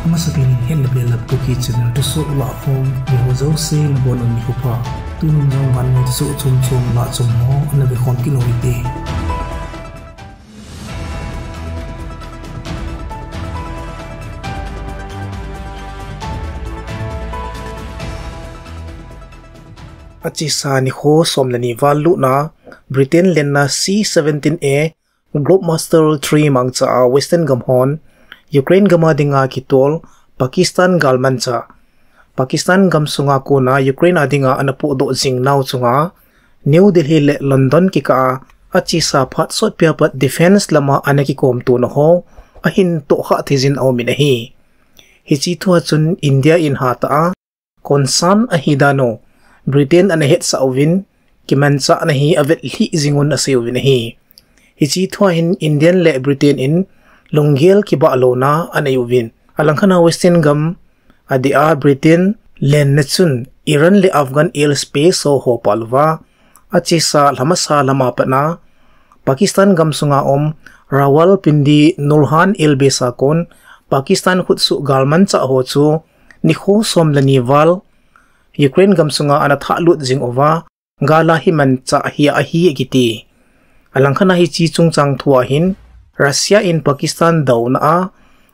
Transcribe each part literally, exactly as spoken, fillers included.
Masapen in Hetna Belap Kuki channel thusoh lahkhom, eiho jouse nabonun nikho pha. Tunung jong vannoi thusoh chomchom lahchom ho ana vekhom kit u hite. Achesa nikho som le ni val lutna, Britain lenna C seventeen A Globemaster three mangcha a Western gam hon Ukraine gam a dinga kitol Pakistan galmanchah Pakistan gam sunga kona Ukraine a dinga ana pohdoh jing nau chunga New Delhi le London kikah a achesa phat sotpi a pat defence lama ana kikomtona ho ahin tohkhah thei jin aumin ahi. Hiche thua chun India in hatah a concern ahi dan u Britain ana hetsah uvin, kimanchahna hi avetlhih jingun asei uvin ahi. Hiche thua hin Indian le Britain in lunggel kibah louna anei uvin. Alangkhat a Western gam adeh a Britain lenna chun Iran le Afghan airspace ho ho pal uva, achesa lhamasa lama patna Pakistan gam sunga um Rawalpindi Nurhan airbase a kon Pakistan khutsoh galmanchah ho chu nikho som le ni val Ukraine gam sunga ana thahlut jing uva, gal a hi manchah hia ahi akiti. Alangkhat a hiche chungchang thua hin Russia in Pakistan douna a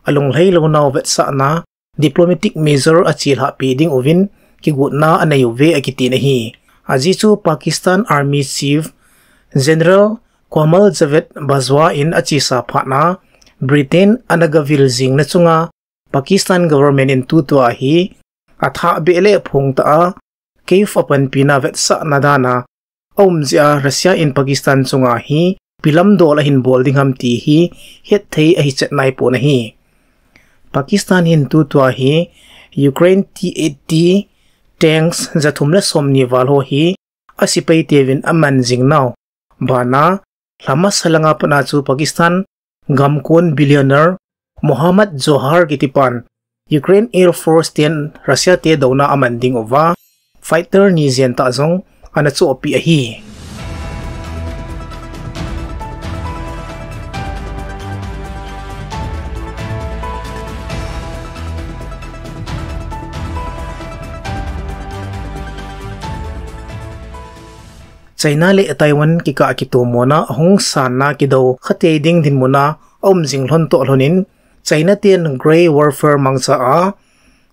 alunglhai lounau vetsahna diplomatic measure achelhahpi ding uvin kigotna anei uve akitin ahi. Ajeh chu Pakistan Army Chief General Qamar Javed Bajwa in achesa phatna Britain ana gavil jingna chunga Pakistan government in tutua hi athahbeh le aphongtah a Kyiv a panpina vetsahna dana aum jeh a Russia in Pakistan chunga hi ipi lamdol ahin bol ding ham ti hi hetthei ahichet naipon ahi. Pakistan hin tutua hi Ukraine T eighty tanks jathum le somni val ho hi asepai teuvin aman jing nau bana, lhamasa langa patna chu Pakistan gamkon billionaire Mohammad Johar kitipan Ukraine Air Force ten Russia te douna aman ding uva, fighter ni jen tah jong ana chohpi ahi. China le Taiwan kikah a kitomona ahung sanna kidou khatei ding dinmuna aum jing lhon toh lhonin, China ten Great Warfare mangcha a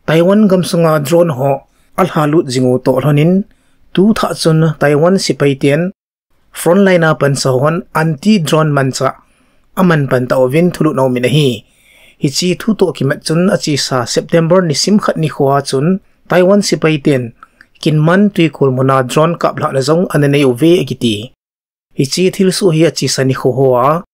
Taiwan gamsunga drone ho alhalut jing u toh lhonin, tuthah chun Taiwan sepai ten frontline a pansa hon anti-drone manchah aman pan tauvin thulut aumin ahi. Hiche thu toh kimat chun achesa September nisim khat nikhoa chun Taiwan sepai ten Kinmen twikol muna drone kaplhahna jong ana nei uve akiti. Hiche thilsoh hi achesa nikho hoa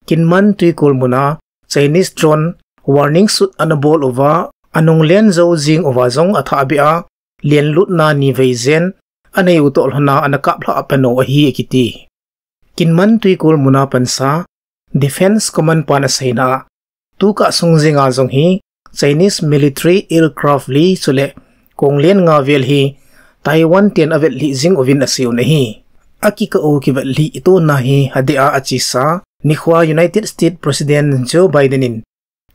Kinmen twikol muna Chinese drone warning shot ana bol uva, anunglen jou jing uva jong athahbeh a lenlutna nivei jen anei u toh lhona ana kaplhah pan u ahi akiti. Kinmen twikol muna pansa Defence Command pan aseina a, tukah sung jenga jong hi Chinese military aircraft li chule konglen nga vel hi Taiwan ten avetlhih jing uvin aseiu ahi. Akikah u kivetlhih tona hi adeh a achesa nikhoa United States President Joe Biden in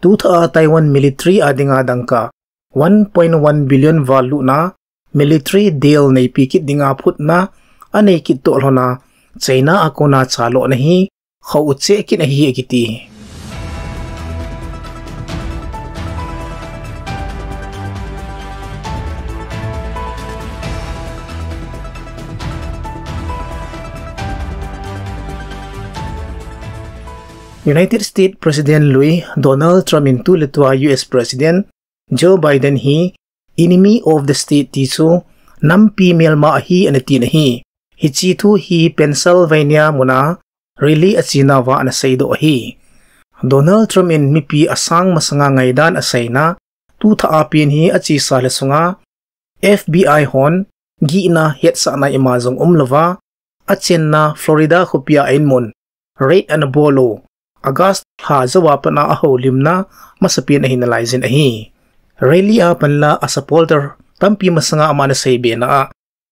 tuthah a Taiwan military a dinga dangka one point one billion val lutna military deal neipi kit dinga phutna anei kit toh lhona China a kona chalona hi khou cheh kit ahi akiti. United States President lui Donald Trump in tuletua U S President Joe Biden hi enemy of the state ti chu nampi melma ahi ana tin ahi. Hiche thu hi Pennsylvania muna rally achenauva ana seidoh ahi. Donald Trump in mipi asang masanga ngaidan aseina, tuthah a pen hi achesa le sunga F B I hon gihna hetsahna ima jong umlouva, achenna Florida khopia a inmun raid ana bol u August lha jouva pat a ahoulimna masapen ahi nalaijin ahi. Rally a panla asupporter tampi masanga aman asei bena a,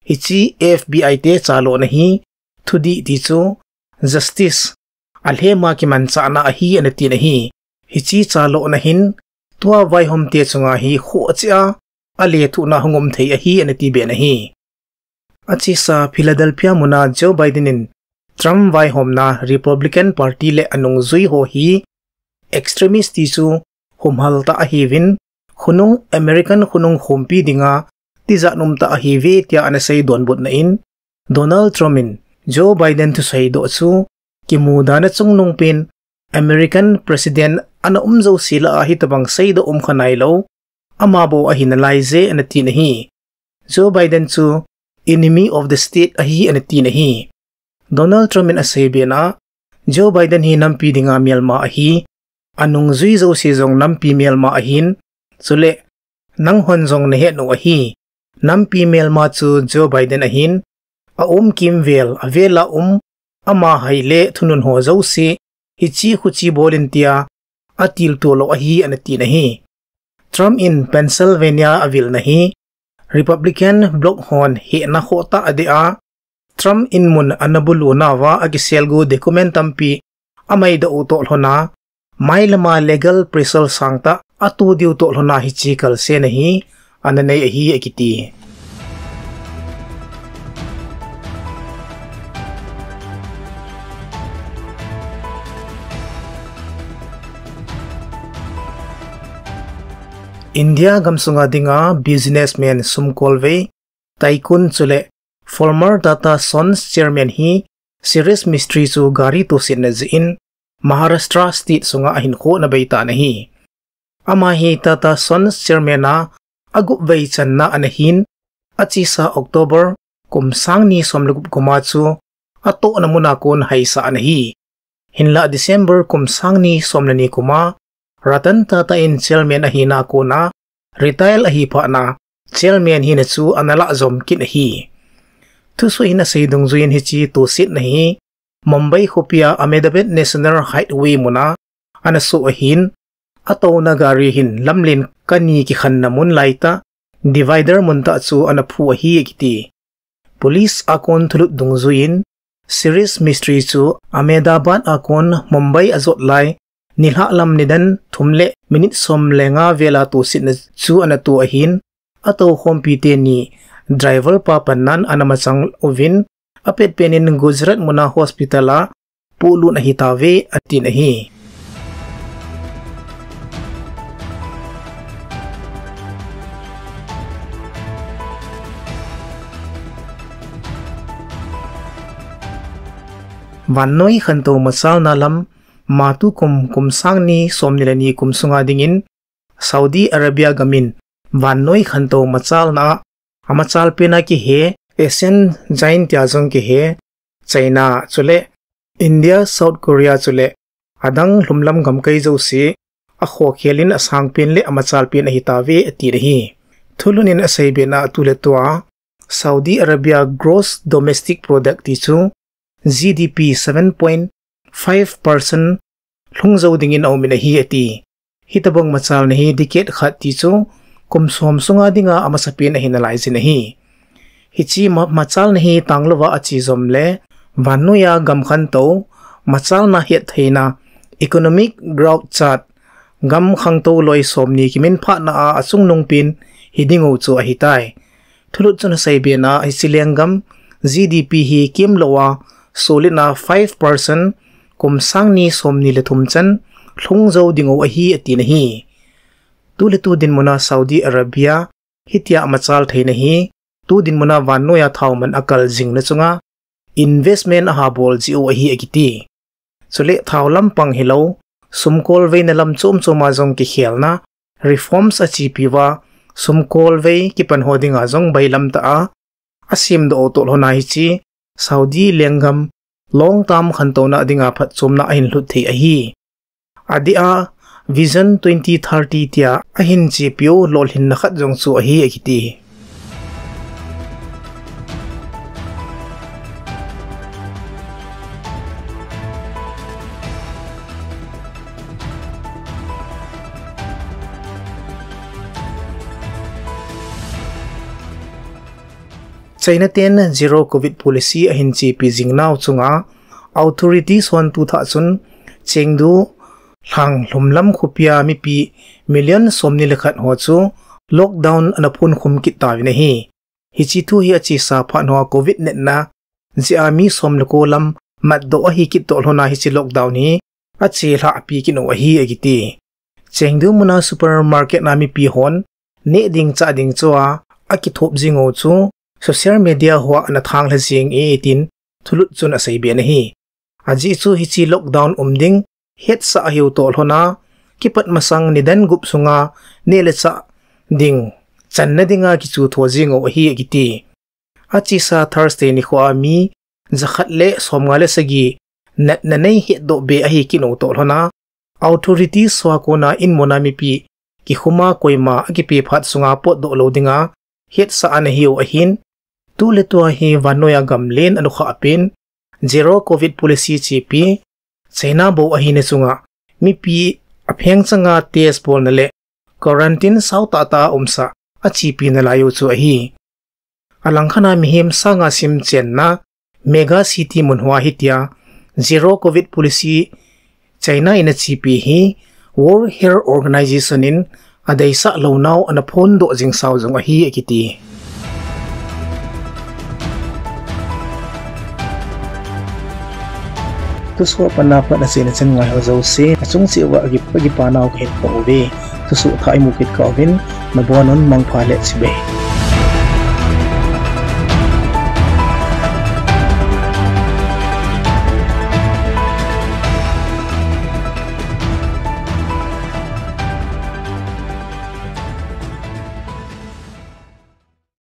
hiche F B I te chalona hi thudih ti chu justice alhema kimanchahna ahi ana tin ahi. Hiche chalona hin tua vaihom te chunga hi khoh cheh a, alethuhna hung um thei ahi ana ti ben ahi. Achesa Philadelphia muna Joe Biden in Trump vaihomna Republican Party le anungjui ho hi extremist ti chu humhal tah ahiuvin, khonung American khonung khompi dinga tijat um tah ahiuve tia ana sei donbutna in, Donald Trump in Joe Biden thuseidoh chu kimudana chungnungpen American President ana um jouse lah a hitobang seidoh um kha nailou, ama bou ahi nalaiye ana tin ahi. Joe Biden chu enemy of the state ahi ana tin ahi. Donald Trump in asei bena, Joe Biden hi nampi dinga melma ahi, anungjui jouse jong nampi melma ahin, chule nanghon jong nahet u ahi, nampi melma chu Joe Biden ahin, aum kimvel, avela um, ama hai le thunun ho jouse, hiche khuche bol in tia, atilto lou ahi ana tin ahi. Trump in Pennsylvania avilna hi Republican bloc hon hehna khoh tah adeh a, Trump in mun ana bulu nauva akiselgu document tampi amaidoh u toh lhona, mailama legal pressure sangtah atoh diu toh lhona hiche kalsena hi ana nei ahi akiti. India gamsunga dinga businessman sumkolvei, tycoon chule former Tata Sons chairman hi serious mystery chu gari tohsetna jeh in Maharashtra state sunga ahinkho ana beitan ahi. Ama hi Tata Sons chairman a agup vei channa ana hin, achesa October kum sang ni som le gup kuma chu atohna muna kon haisah ana hi. Hinlah December kum sang ni som le ni kuma Ratan Tata in chairman ahina kona retire ahi phatna chairman hina chu ana lah jom kit ahi. Thusoh in asei dungjuiyin hiche tohsetna hi Mumbai khopia Ahmedabad National Highway muna ana soh ahin, atouna gari hin lamlen kani kikhenna mun laitah, divider mun tah chu ana phu ahi akiti. Police a kon thulut dungjuiyin, serious mystery chu Ahmedabad a kon Mumbai ajot lai, nilhah lam nidan thum le minute som le nga vela tohsetna chu ana toh ahin, atoukhompi teni driver pa pannan ana machang uvin, apet penin Gujarat muna hospital a polut ahitauve atin ahi. Vannoi khantou machalna lam, matu kum, kum sang ni som ni le ni kum sunga dingin Saudi Arabia gamin vannoi khantou machalna, amachal pena kihe, Asian Giant tia jong kihe, China chule India, South Korea chule adang lhumlam gamkai jouse, akhokhelin asangpen le amachalpen ahitauve atin ahi. Thulhut in asei bena tuletua, Saudi Arabia gross domestic product ti chu G D P seven point five percent lhung jou dingin aumin ahi ati. Hitobang machalna hi decade khat ti chu kum som sunga dinga amasapen ahi nalaijin ahi. Hiche ma-, machalna hi tanglouva ache jom le, vannoiya gam khantou machalna hettheina, economic growth chart, gam khangtou loi somni kiminphatna a achungnungpen hiding u chu ahitai. Thulut chun asei bena hiche lenggam G D P hi kimlouva solidna five percent kum sang ni somni le thum chan lhung jou ding u ahi atin ahi. Tuletu dinmuna Saudi Arabia hitia amachal theina hi, tu dinmuna vannoiya thao man akal jingna chunga investment aha bol jiu ahi akiti. Chule thao lampang hilou, sumkolveina lam chom choma jong kikhelna, reforms achepiuva, sumkolvei kipan ho dinga jong bailam tah a, asemdoh u toh lhona hiche, Saudi lenggam, long term khantouna dinga phatchomna ahin lhut thei ahi. Adeh a, Vision twenty thirty tia ahin chepiu lolhinna khat jong chu ahi akiti. China ten zero covid policy ahin chepi jingnau chunga authorities hon tuthah chun Chengdu Lhanglhum lam khopia mipi million somni le khat ho chu lockdown ana phonkhum kit tauvin ahi. Hiche thu hi achesa phat hoa Covid natna jeh a mi som le ko lam matdoh ahi kit toh lhona hiche lockdown hi achelhahpi kit u ahi akiti. Chengdu muna supermarket a mipi hon neh ding chah ding chu a akithop jing u chu social media hoa ana thanglha jing e tin thulut chun aseibe in ahi. Ajeh chu hiche lockdown um ding hetsah ahiu toh lhona kipat masang nidan gup sunga neh le chah ding channa dinga kichu tho jing u ahi akiti. Achesa Thursday nikhoa mi jakhat le somnga le sagi natna nei hetdoh be ahi kit u toh lhona authorities ho a kona inmuna mipi kikhuma koima akipe phat sunga potdoh lou dinga hetsah ana hiu ahin, tuletua hi vannoiya gamlen anukhah pen zero covid policy chepi China bou ahina chunga mipi apheng changa test bolna le quarantine sao tahtah a umsah achepi nalaiyu chu ahi. Alangkhat a mihem sanga sim chenna mega city mun hoa hitia zero covid policy China in achepi hi World Health Organization in adeisah lounau ana phondoh jing sao jong ahi akiti. Thusoh a pat a pat achaina chan ngaiho jouse achung cheh uva akipa nau kahin phong uve. Thusoh thah imu kit kah uvin nabonun mangpha le chibai.